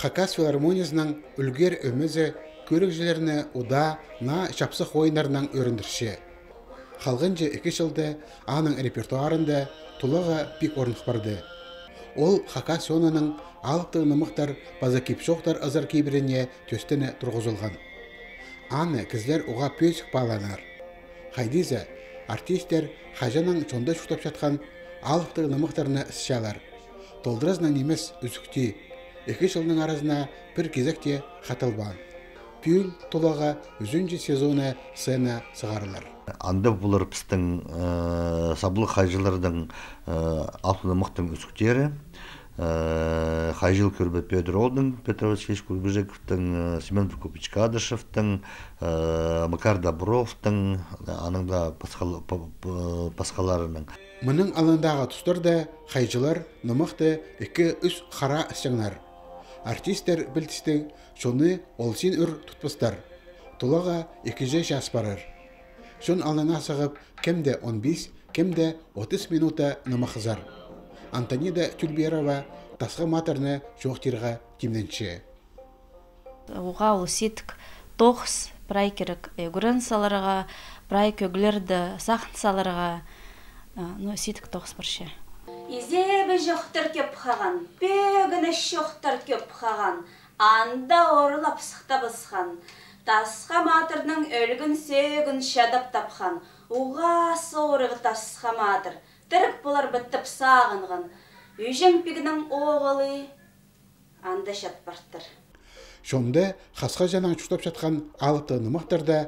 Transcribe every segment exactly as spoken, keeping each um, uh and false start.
Хакас филармониязының ӱлгер ӧмезі кӧрігҷілерні удаа наа чапсых ойыннарнаң ӧріндірче. Халғанҷы ікі чылда аның репертуарында Тулаға пик орных парды. Ол хакас чонының алыптығ нымахтар паза кип-чоохтар ызар кибіріне тӧстене турғызылған. Аны кізілер уғаа пӧзік паалааннар. Хайди за, артисттер хаҷаннаң чонда чуртапчатхан алыптығ нымахтарны ысчалар. Толдыразынаң нимес ӱзӱкти, ікі чылның аразына пір кизек тее хаталбаан. Пӱӱл Тулаға ӱзінҷі сезоны сценаа сығарылар. Анда полар пістің, э, саблығ хайҷыларның, э, алыптығ нымахтың ӱзӱктері. Э, хайҷыл кӧрбе Пётр Олдың, Пётр Васильевич Курбижековтың, э, Семён Прокопьевич Кадышевтің, э, Макар Добровтың, анаң даа пасхал-, па-, па-, пасхаларының. Мының алнындағы тустарда хайҷылар нымахты ікі-ӱс хара ысчаңнар. Артисттер пілдістіг, чонны ол син ӱр тутпастар. Тулаға ікіҷе час парар. Чон алнына сығып, кем дее он пис, кем дее отыс минута нымах ызар. Антонида Тюльберова Тасха Матырны чоохтирға тимненче. Уғаа ол сидік тоғыс, прай кирек ӱгрен саларға, прай кӧглерді сағын саларға, а, ну, сидік тоғыс парча. Изебі чохтар кӧп хаған, пӧгіні чохтар кӧп хаған, анда орлап сыхтабысхан. Тасха Матырның ӧлген сӧӧгін чадап тапхан. Уғаа сорығ Тасха Матыр, тіріг полар бі тіп сағынған. Ӱҷең пигнің оғылы анда чат партыр. Чонда хас-хаҷаннаң чуртапчатхан алыптығ нымахтарда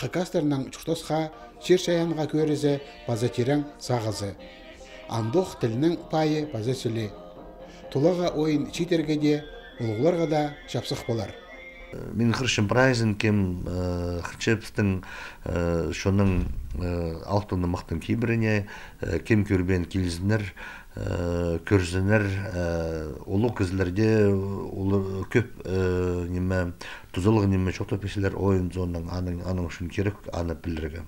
хакастарның чуртасха, чир-чайаанға кӧрізі паза тирең сағызы. Андох тілнің пайы паза сілі. Тулаға ойын чииттерге дее, улуғларға даа чапсых полар. Мин хығырчам прайзын, кем, э, хығырча пістің, э, чонның, э, алыптығ нымахтың кибіріне, э, кем кӧрбеен килзіннер, э, кӧрзіннер, э, улуғ кізілерде, улуғ кӧп, э, ниме, тузалығ ниме чоохтап килчелер ойын соонаң, аның, аның ӱчӱн кирек аны пілерге.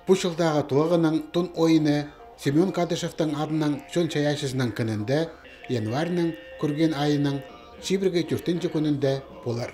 Пу чылдағы Тулағаның тун ойыны Семён Кадышевтің адынаң чон чайаачызының кінінде январьның кӧрген айының чибіргі тӧртінҷі кӱнінде полар.